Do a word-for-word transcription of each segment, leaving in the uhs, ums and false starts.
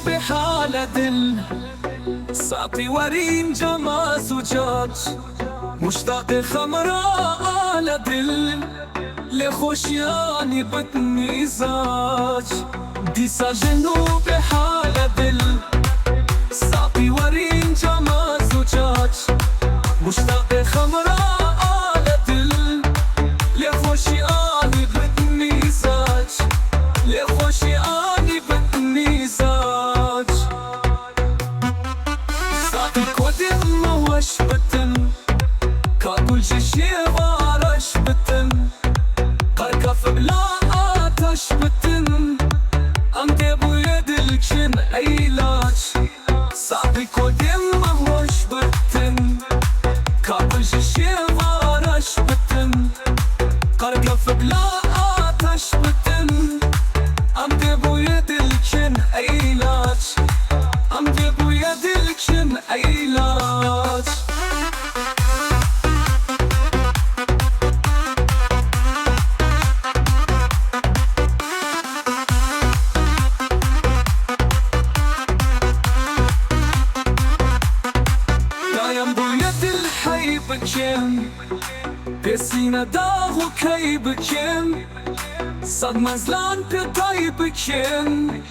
Bê hale dil, saqî werîn cama zûcac, muştaqê xemra ale dil, lê xweşiyanî bit mîzac. Dîsa ji nû bê hale dil, saqî werîn cama zûcac, muştaqê xemra ale dil, lê xweşiyanî bit mîzac, lê xweşiyanî bit mîzac. Saqî kodê me weş bitin, ka gul ji şêva reş bitin, qerka fibla ateş bitin, em dê bûye dilkin ey laç. Saqî kodê me weş bitin, ka gul ji şêva reş bitin, qerka fibla ateş bitin, em dê bûye dilkin ey laç, em dê bûye dilkin ey laç. Dayem bûye dil hey bikin, pê sîne dax û key bikin, sed mezlan pê tay bikin,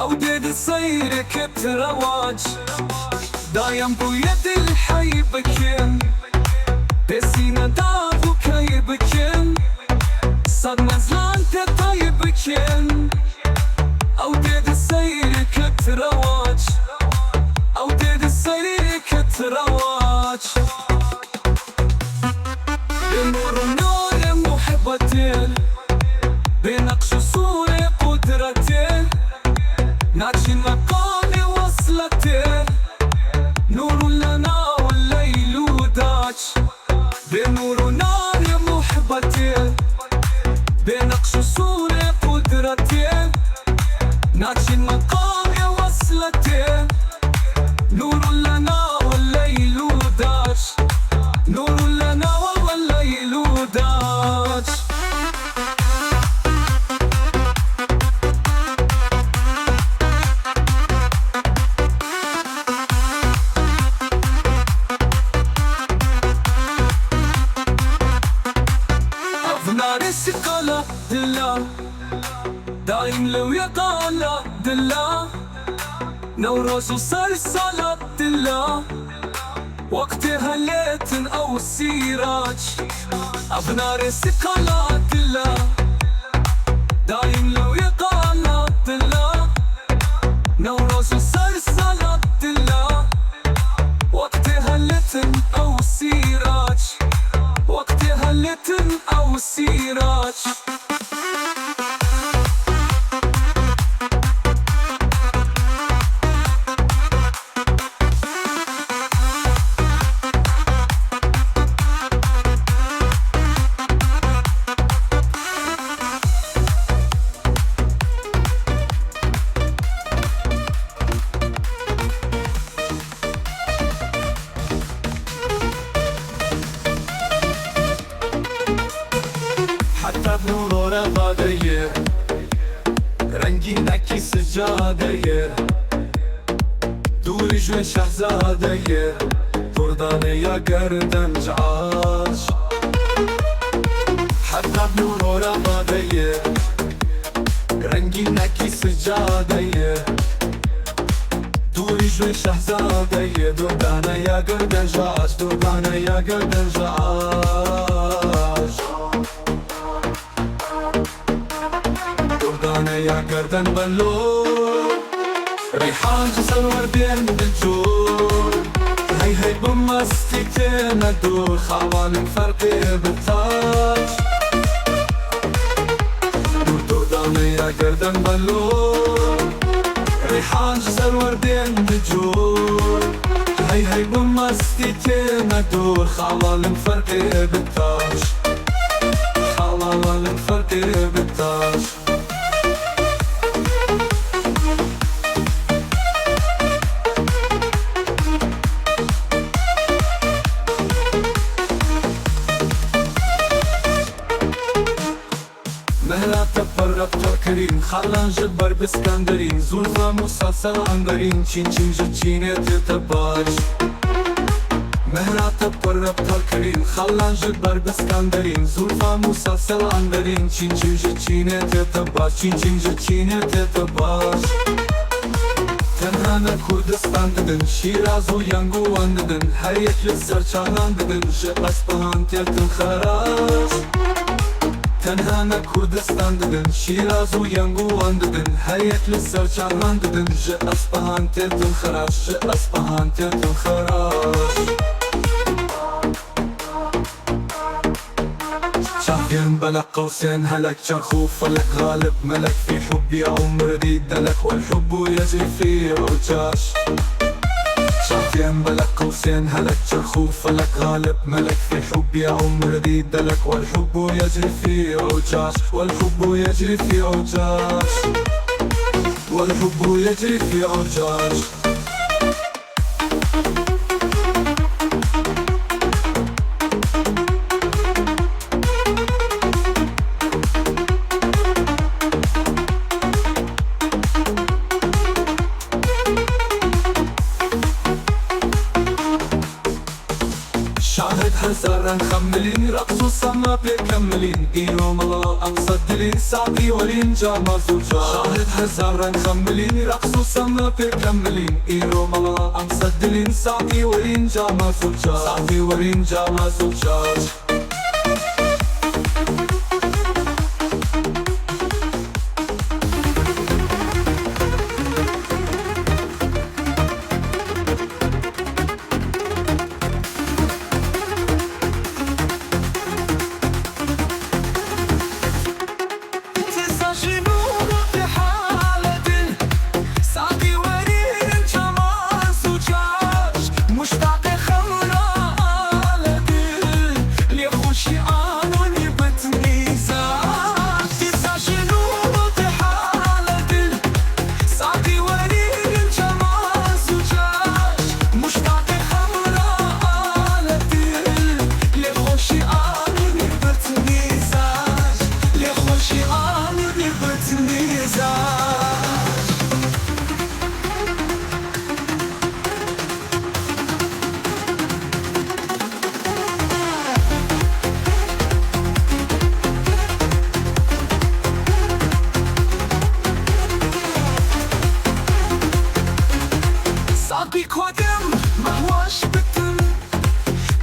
ew dê di seyrê kit rewac. Dayem bûye dil hey bikin, pê sîne dax û key bikin, sed mezlan pê tay bikin, ew dê di seyrê kit rewac, ew dê di seyrê kit rewac. Bê nûr û narê muhebetê, bê neqş û sûrê qudretê, naçîn meqamê wesletê, nûr û lena û leyl û daç. Bê nûr û narê muhebetê, bê neqş û sûrê qudretê, naçîn meqamê wesletê, nûr û lena û leyl û daç. Nûr û lena û leyl û daç. Ev nare siqala dila, daîm lewye qala dila, Newroz û ser sala dila, wextê helêtin ew sîraç. Ev nare siqala dila, daîm lewye qala dila, Newroz û ser sala dila, wextê helêtin ew sîraç, wextê helêtin ew sîraç. Heta nûrora vadeye, rengînekî sicadeye, dûrî ji wê şehzadeye, dordane ya gerdenc aş. Heta nûrora vadeye, rengînekî sicadeye, dûrî ji wê şehzadeye, dordane ya gerdenc aş, dordane ya gerdenc aş. Dordane ya gerden belo, reyhan ji ser werdên dicû. Hey hey bi mestî têne dûr, xavalin ferqê bi taş. Dûr dordane ya gerden belo, reyhan ji ser werdên dicû. Hey hey bi mestî têne dûr, xavalin ferqê bi taş. Xavalin ferqê bi taş. Mehra te perre, te kirîn Xalan ji ber bi Skenderîn, Zûlfa Mûsa Sel Enderîn, çîn çîn ji çînê tê te baş. Mehra te pir rebtar kirîn, xalan ji ber bi Skenderîn, Zûlfa Mûsa Sel Enderîn, çîn çîn ji çînê tê te baş, çîn çîn ji çînê tê te baş. Tenha ne Kurdistan didin, Şîraz û Yeng û wan didin, her yek li ser çanan didin, ji Espehan tê tim xeraş. Tenha ne Kurdistan didin, Şîraz û Yeng û wan didin, her yek li ser çanan didin, ji Espehan tê tim xeraş, ji Espehan tê tim xeraş. Çavên belek qewsên helek, çerx û felek, galib melek, fî hubbî umr dî delek, wal hubbu yecrî fî ucaş. Çavên belek qewsên helek, çerx û felek, galib melek, fî hubbî umr dî delek, wal hubbu yecrî fî ucaş, wal hubbu yecrî fî ucaş, wal hubbu yecrî fî ucaş. Şahid hezar reng xemilîn, reqs û sema pê kemilîn. Îro mala em sed dilîn, saqî werîn cama zû çar. Şahid hezar reng xemilîn, reqs û sema pê kemilîn. Îro mala em sed dilîn, saqî werîn cama zû çar. Saqî werîn cama zû çar. Saqî kodim mehwaş bitin,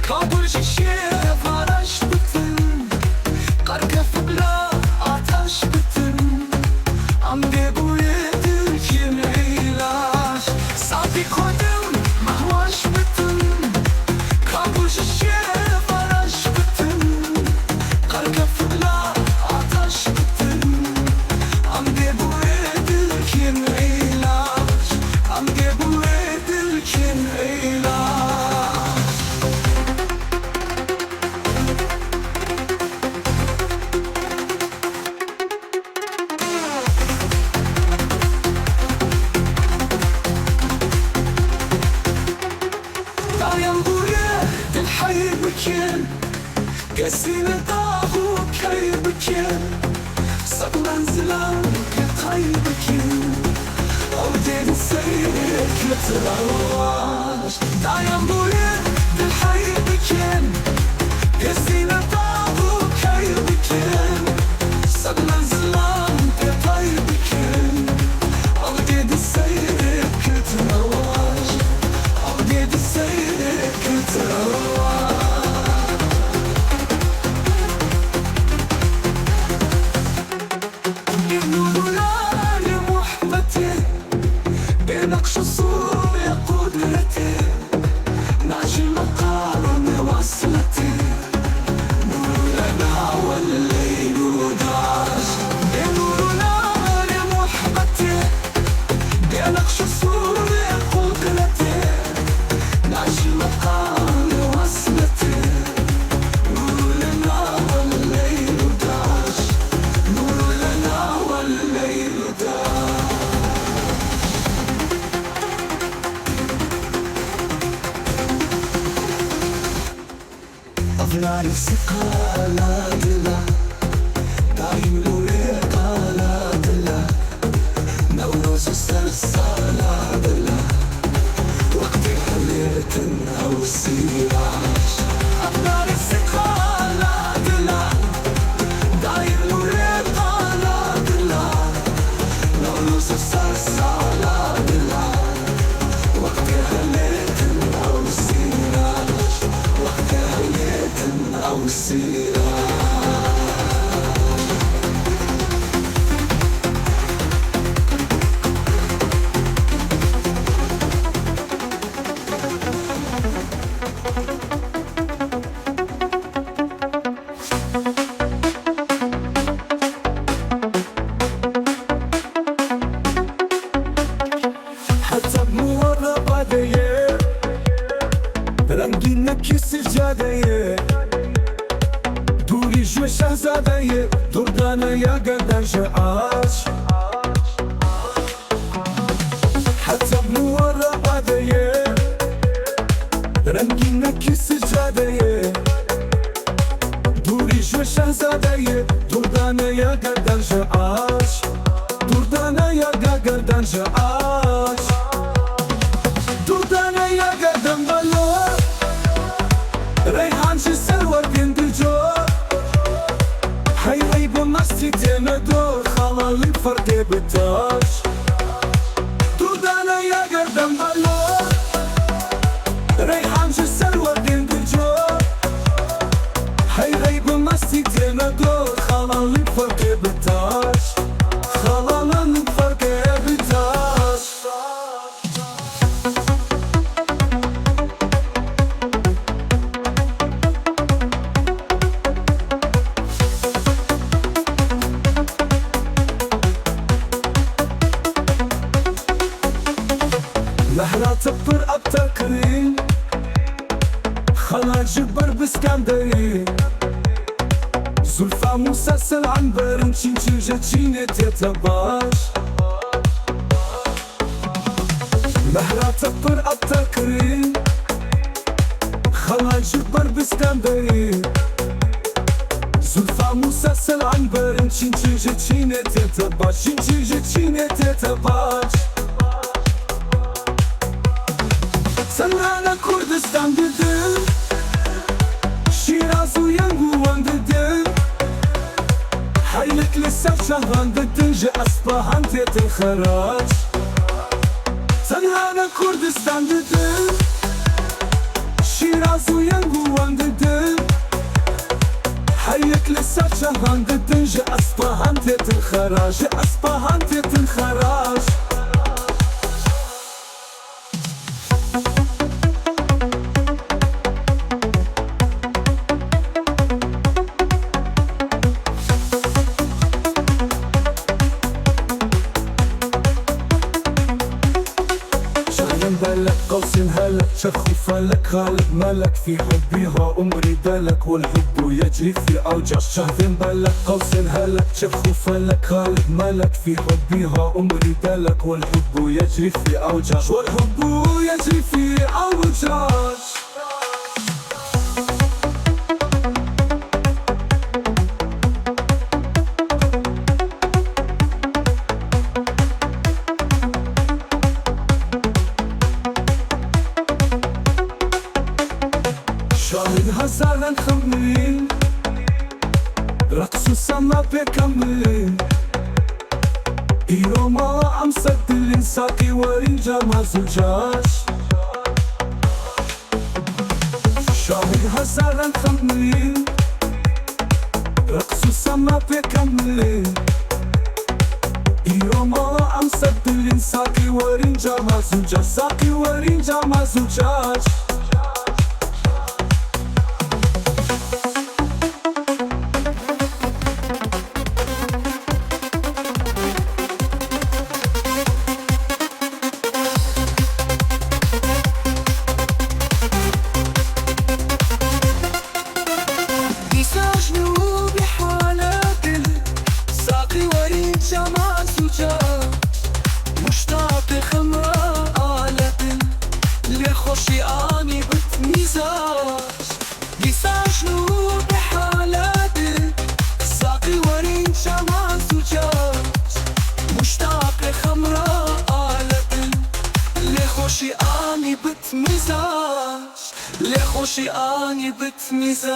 kabul ji şêre varaş bitin, qerkef bila ataş bitin, em dê bûyê dilkên îlaç. Saqî kodim mehwaş bitin, kabul ji şêre varaş bitin, qerkef bila ataş bitin, em dê bûyê dilkên îlaç, em dê bûyê dilkên îlaç. Dayan bûye dil hey bikin, kesî li dax û key bikin, sed menzilan pê tay bikin, ew dê di seyrê kir rewaş. Dayan bûye dil hey bikin, kesî li dax û key bikin, sed menzilan pê tay bikin, ew dê di seyrê kir rewaş, ew dê di seyrê kir rewaş. Nûr û lalê muhbetê, bê neqş û sûrê qudretê, nacî meqamê wesletê, nûr û lena wel leyl û daş. Bê nûr û lalê muhbetê, bê neqş û sûrê qudretê, nacî meqamê wesletê, nûr û lena wel leyl û daş, nûr û lena wel leyl û daş. Ev narî siqala dila, dayî nûrê qala dila. Sala dila, wextê hilêtin ew sîraş. Ev nare sê qala dila, dayê nûrê qala dila. Newroz ser sala dila, wextê hilêtin ew sîraş. Wextê hilêtin ew sîraş. Heta bi nû re badeyê, rengînekî sicadeyê, dûrî ji şehzadeyê, dûrdane ya gerdan ji aş. Heta bi nû re badeyê, rengînekî sicadeyê, dûrî ji şehzadeyê, dûrdane ya gerdan ji aş. Dûrdane ya gerdan ji aş. Dûrdane ya gerdan balo, reyhan ji ser werdên dico. Hey hey bi mestî têne dor, xalalî ferqê bi taş. Dûrdane ya gerdan balo, reyhan ji ser werdên dico. Hey hey bi mestî têne dor, xalalî ferqê bi taş. Xalalî ferqê bi taş. Mehra te pir ebte kirî, xela ji ber bi Skenderî. Zulfa Mûsa ser emberin, çîn çîn ji çînê tête baş. Mehra te pir ebte kirî, xela ji ber bi Skenderî. Zulfa Mûsa ser emberin, çîn çîn ji çînê tête baş, çîn çîn ji çînê tête baş. Tenhane Kurdistan didin, Şîraz û Yeng û wan didin. Heyek li ser şehran didin, ji Espahan têtin xerac. Tenhane Kurdistan didin, Şîraz û Yeng û wan didin. Heyek li ser şehran didin, ji Espahan têtin xerac, ji Espahan têtin xerac. Şahin belek, qewsên helek, çerx û felek, xalib melek, fî hubbiha umrî delek, wal hubbu yecrî fî awcaş. Şahin belek, qewsên helek, çerx û felek, xalib melek, fî hubbiha umrî delek, wal hubbu yecrî fî awcaş, wal hubbu yecrî fî awcaş. Şahin hezaran xemlî, reqs û sema pê kemlî. Îro mala em ser dilîn, saqî werîn cama zûcaş. Şahin hezaran xemlî, reqs û sema pê kemlî. Îro mala em ser dilîn, saqî werîn cama zûcaş, saqî werîn cama zûcaş. Dîsa ji nû bî haletin, saqî werî cama zûca, muştaqê xemra aletin, lê xweşî anî Mîzaj, lê xweşî anî bit mîzaj.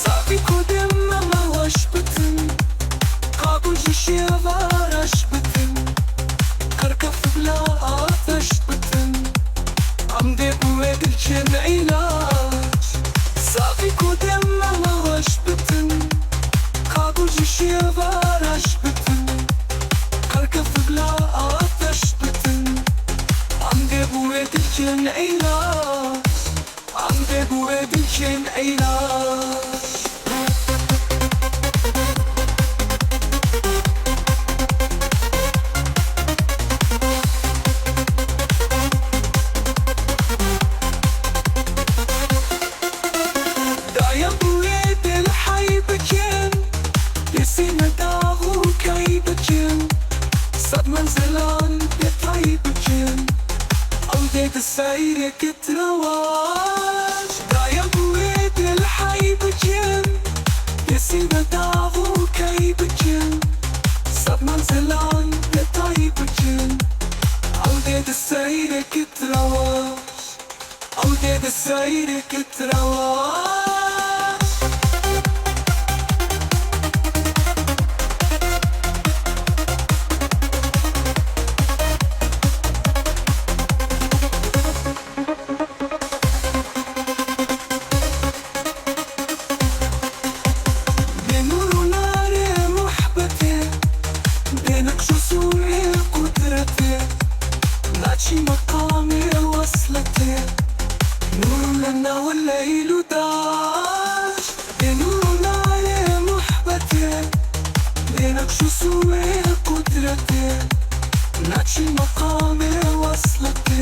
Zafî ku dê me weş bitin, kabûl ji şêva reş bitin, qirkef bila ateş bitin. Em dê bi wê dilkên îlac. Zafî ku dê me weş bitin, kabûl ji şêva reş bitin, qirkef bila ateş bitin. Em dê bi wê dilkên îlac. Em dê bi wê bikên îlac. Daye bi wê dil hey bikin, destê me dax û key bikin, sed menzilan pê tay bikin. Ew dê di seyrê Rewaç daye bi wê dil hey bikin, destê me dax û key bikin, sed menzilan pê tay bikin. Ew dê di seyrê kit rewaç, ew dê di seyrê kit rewaç. Dê nûr û narê muhbetê, dê neqş û sûrê qudretê, naçî meqamê wesletê, nûr û lena û leyl û daş. Dê nûr û narê muhbetê, dê neqş û sûrê qudretê, naçî meqamê wesletê,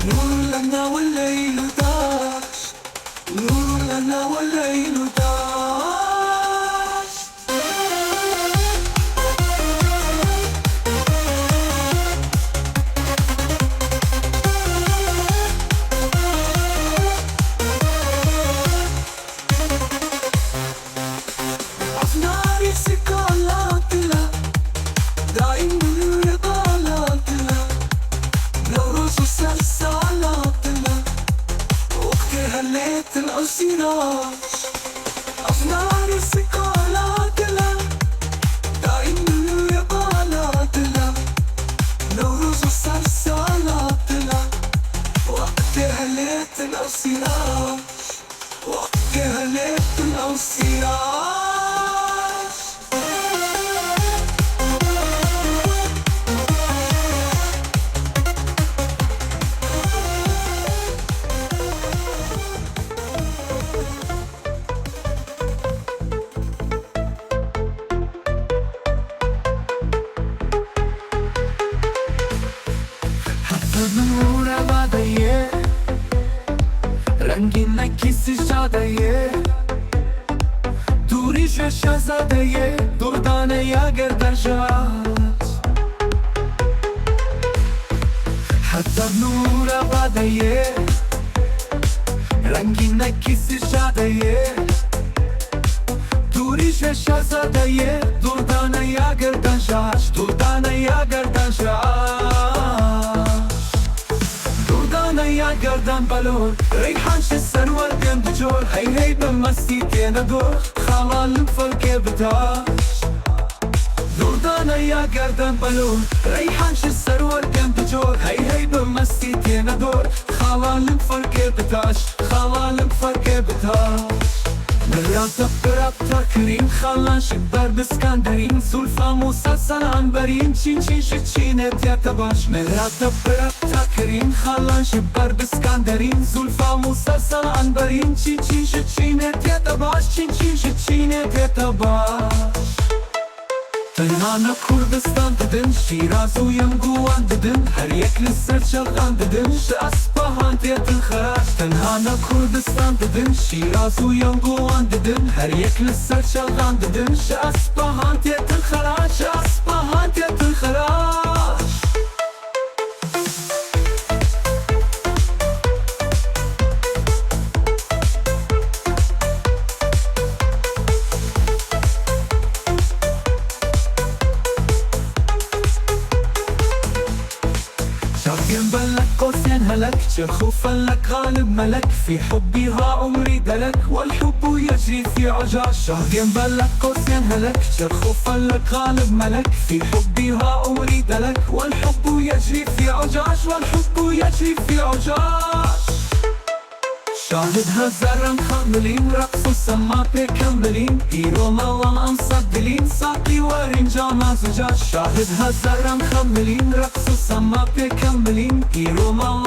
nûr û lena û leyl û daş. Nûr û lena û leyl û daş. Ev narê sikala dila, daîm nûrê bala dila, Newroz û ser sala dila, wextê helêtin ew sîra. Ev narê sikala dila, daîm nûrê bala dila, Newroz û ser sala dila, wextê helêtin ew sîra. Wextê helêtin ew sîra. Heta min û reva de ye, rengîn nekî sîja de ye, dûrî ji şehzade ye, dûrdane ya gerdan ji aş. Heta min û reva de ye, rengîn nekî sîja de ye, Dûrî ji şehzade ye, dûrdane ya gerdan ji aş, dûrdane ya gerdan ji aş. Dûrdane ya gerdan belor, reyhan ji ser wergên dicor, hey hey bi mestî têne dor, xala lim ferkê bi taş. Dûrdane ya gerdan belor, reyhan ji ser wergên dicor, hey hey bi mestî têne dor, xala lim ferkê bi taş, xala lim ferkê bi taş. Mehra te pira takirîn, xalan ji ber bi skanderîn, zûlfa Mûsa selan berîn, çîn çîn ji çînê tê te baş. Mehra te pira takirîn, xalan ji ber bi skanderîn, zûlfa Mûsa selan berîn, çîn çîn ji çînê tê te baş, çîn çîn ji çînê tê te baş. Tenha ne Kurdistan didin, Şîraz û Yenguwan didin, her yek li ser çelxan didin, ji Espahan têtin xeraş. Tenha ne Kurdistan didin, Şîraz û Yenguwan didin, her yek li ser çelxan didin, ji Espahan têtin xeraş, ji Espahan têtin xeraş. قوسين هلك، شرخ وفلك، غالب ملك، في حبي ها عمري دلك، والحب يجري في عجاج. شهرين بلك، قوسين هلك، شرخ وفلك، غالب ملك، في حبي ها عمري دلك، والحب يجري في عجاج، والحب يجري في عجاج. شاهد هزاران خملين، رقص و سما پێکەم بلین، ئیرۆ ماوە ئەم سەد دلین، ساقی وەرین جاما زجاج. شاهد هزاران خملین، رقص و سما پێکەم بلین، ئیرۆ ماوە